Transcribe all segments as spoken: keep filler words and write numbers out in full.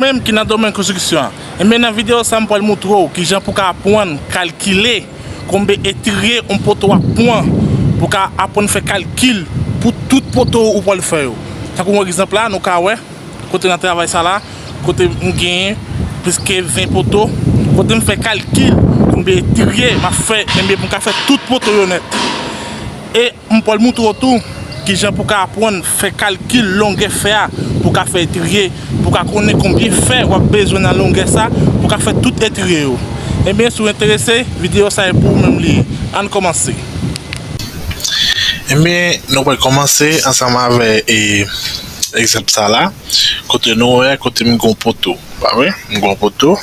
menm ki nan domèn konstriksyon an. Enben, nan videyo sa a, m pral montre w kijan pou w ka aprann kalkile konbyen etrye yon poto ap pran, pou w ka aprann fè kalkil pou tout poto ou pral fè yo. Tankou yon egzanp la, nou ka wè, kote nan travay sa la, kote m genyen plis ke ven poto, kote m fè kalkil konbyen etrye m ap fè, enben pou m ka fè tout poto yo nèt. E m pral montre w tou kijan pou w ka aprann fè kalkil longè fè a, pou w ka fè etrye, pou w ka konnen konbyen fè w ap bezwen nan longè sa, pou w ka fè tout etrye yo. Enben, si w enterese, videyo sa e pou ou menm li ye. Ann kòmanse. Enben, nou pral kòmanse ansanm avè, e, egzanp sa la, kote nou wè, kote m gen yon poto, pa vre? M gen yon poto.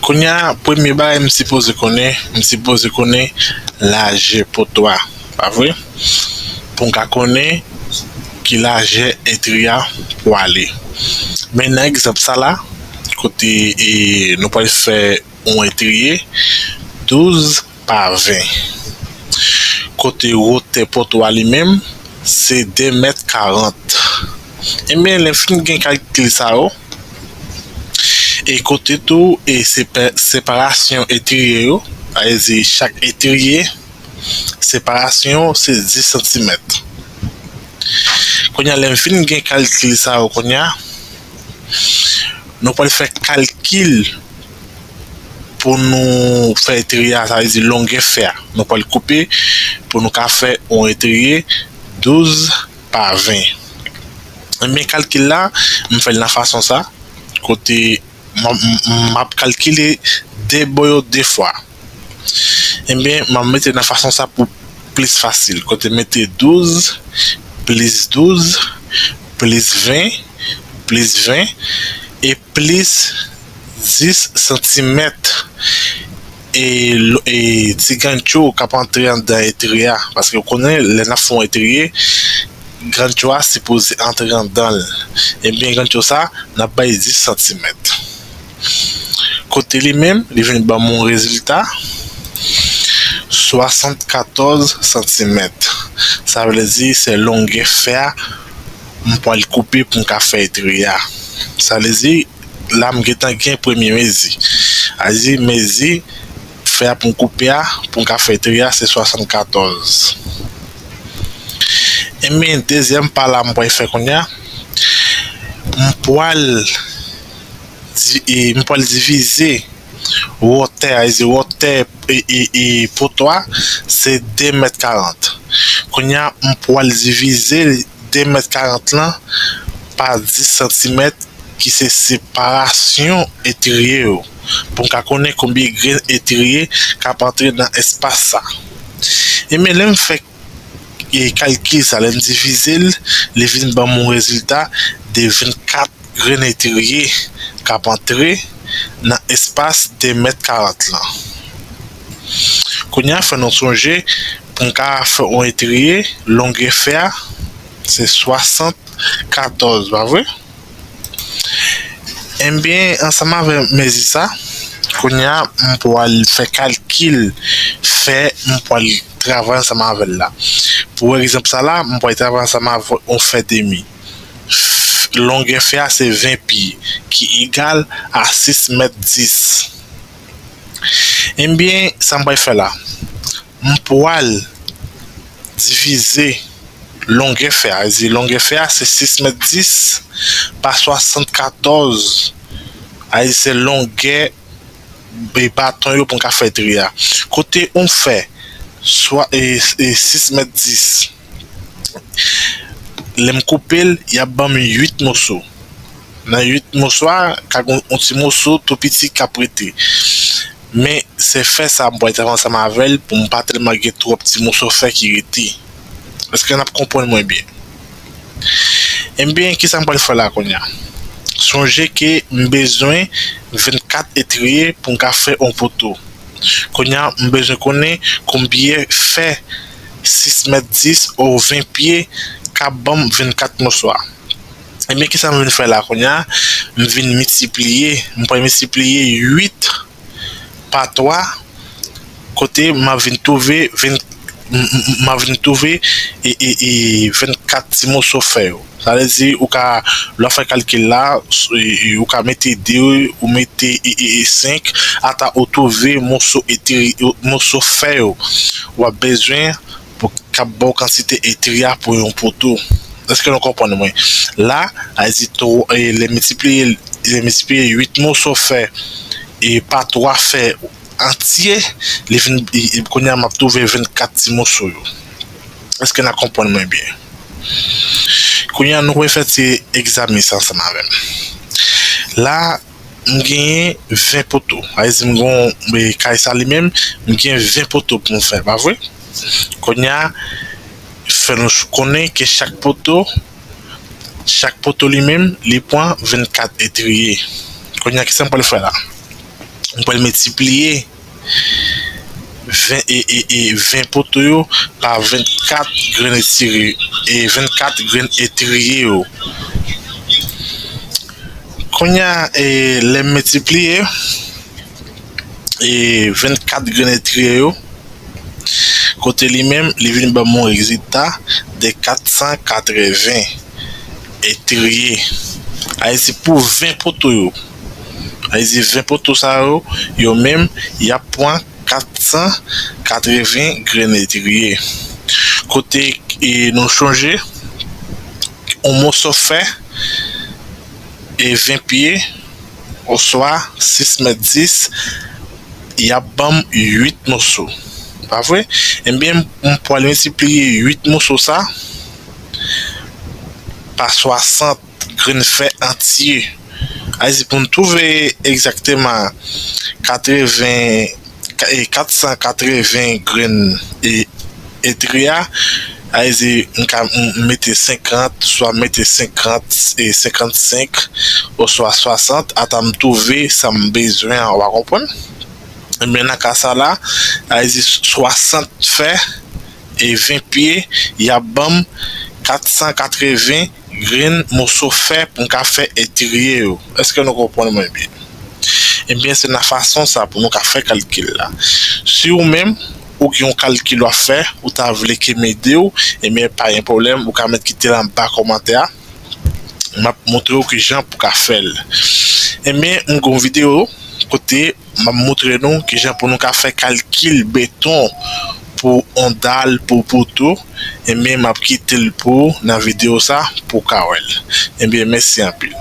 Kounye a, premye bagay m sipoze konnen, m sipoze konnen lajè poto a, pa vre? Pou m ka konnen ki lajè etrye a pou ale. Men nan egzanp sa la, kote, e, nou pral fè yon etrye, douz pa ven. Kote wotè poto a li menm, se de mèt karant. Enben, lè m fin gen kalkil sa yo, e kote tou, e sepa-, separasyon etrye yo, sa vle di chak etrye, separasyon se dis santimèt. Kounye a, lè m fin gen kalkil sa yo, kounye a, nou pral fè kalkil pou nou fè etrye a, sa vle di longè fè a. Nou pral koupe pou nou ka fè yon etrye douz pa ven. Enben, kalkil la, m fè l nan fason sa, kote m, m, m ap kalkile de bò yo de fwa. Enben, m ap mete nan fason sa pou plis fasil. Kote mete douz, plis douz, plis ven, plis ven, e plis dis santimèt, e, lo-, e ti gantcho k ap antre anndan etrye a. Paske w konnen, lè n ap fè yon etrye, gantcho a sipoze antre anndan l. Ebyen, gantcho sa, n ap bay dis santimèt. Kote li menm, li vin ban m yon rezilta, swasannkatòz santimèt. Sa vle di, se longè fè a m pral koupe pou m ka fè etrye a. Sa vle di, la m gentan gen premye mezi. Sa vle di, mezi fè a pou m koupe a, pou m ka fè etrye a, se swasannkatòz. Enben, dezyèm pa la m pral fè kounye a, m pral di-, e, m pral divize wotè a, se wotè, e, e, e, poto a, se de mèt karant. Kounye a, m pral divize de mèt karant lan pa dis santimèt, ki se separasyon etrye yo, pou m ka konnen konbyen grenn etrye k ap antre nan espas sa. Enben, lè m fè, e, kalkil sa, lè m divize l, li vin ban m yon rezilta de vennkat grenn etrye k ap antre nan espas de mèt karant lan. Kounye a, fè nou sonje, pou n ka fè yon etrye, longè fè a, se swasannkatòz, pa vre? Enben, ansanm avè mezi sa, kounye a, m pral fè kalkil fè, m pral travay ansanm avè l la. Pou egzanp sa la, m pral travay ansanm avè yon fè demi. F-, longè fè a se ven pye, ki egal a sis mèt dis. Enben, sa m pral fè la, m pral divize longè fè a. Sa vle di longè fè a se sis mèt dis pa swasannkatòz. Sa vle di se longè, e, baton yo pou n ka fè etrye a. Kote yon fè, swa, e, e, sis mèt dis. Lè m koupe l, y ap ban m uit moso. Nan uit moso a, ka gen yon ti moso tou piti k ap rete. Men, se fè sa m pral travay ansanm avè l pou m pa tèlman gen twòp ti moso fè ki rete. Èske n ap konprann mwen byen? Enben, kisa m pral fè la kounye a? Sonje ke m bezwen vennkat etrye pou m ka fè yon poto. Kounye a, m bezwen konnen konbyen fè sis mèt dis ou ven pye k ap ban m vennkat moso a. Enben, kisa m vin fè la kounye a? M vin miltipliye, m pral miltipliye uit pa twa, kote m ap vin twouve ven-, m, m, m ap vin twouve e, e, e vennkat ti moso fè yo. Sa vle di, ou ka, lè w fè kalkil la, s-, e, e, ou ka mete de, ou mete e, e, e senk, ata ou twouve moso etri-, moso fè yo w ap bezwen pou k ap ba w kantite etri a pou yon poto. Èske nou konprann mwen? La, a di twa, e, lè miltipliye, lè miltipliye uit moso fè e pa twa fè antye, li vin, e, e, kounye a m ap twouve vennkat ti moso yo. Èske n ap konprann mwen byen? Kounye a, nou refè ti egzame sa ansanm avè m. La, m genyen ven poto. Sa vle di m gen yon, e, kay sa li menm, m gen ven poto pou m fè, pa vre? Kounye a, fè nou konnen ke chak poto, chak poto li menm, li pran vennkat etriye. Kounye a, kisa m pral fè la? M pral miltipliye ven, e, e, e, ven poto yo pa vennkat grenn etri-, e vennkat grenn etriye yo. Kounye a, e, lè m miltipliye, e, vennkat grenn etriye yo, kote li menm, li vin ban m yon rezilta de kat san katreven etriye. Sa vle di pou ven poto yo. Sa vle di ven poto sa yo, yo menm, y ap pran kat san katreven grenn etriye. Kote, e, nou chonje, yon moso fè e ven pye, oswa sis mèt dis, y ap ban m uit moso. Pa vre? Ebyen, m pral miltipliye uit moso sa pa swasant grenn fè antye. Sa vle di pou n twouve egzakteman katreven, ka-, e, kat san katreven grenn, e, etri a, sa vle di m ka, m mete senkant, swa m mete senkant, e, senkannsenk, oswa swasant, ata m twouve sa m bezwen an, w a konprann? Ebyen, nan ka sa la, sa vle di swasant fè e ven pye, y ap ban m kat san katreven grenn moso fè pou m ka fè etriye yo. Èske nou konprann mwen byen? Ebyen, se nan fason sa pou nou ka fè kalkil la. Si ou menm, ou gen yon kalkil w ap fè, ou ta vle ke m ede w, ebyen, pa gen pwoblèm, ou ka mèt kite l anba kòmantè a. M ap montre w kijan pou ka fè l. Ebyen, m gen yon videyo kote m ap montre nou kijan pou nou ka fè kalkil beton pou yon dal, pou poto. Ebyen, m ap kite l pou ou nan videyo sa pou w ka wè l. Ebyen, mèsi anpil.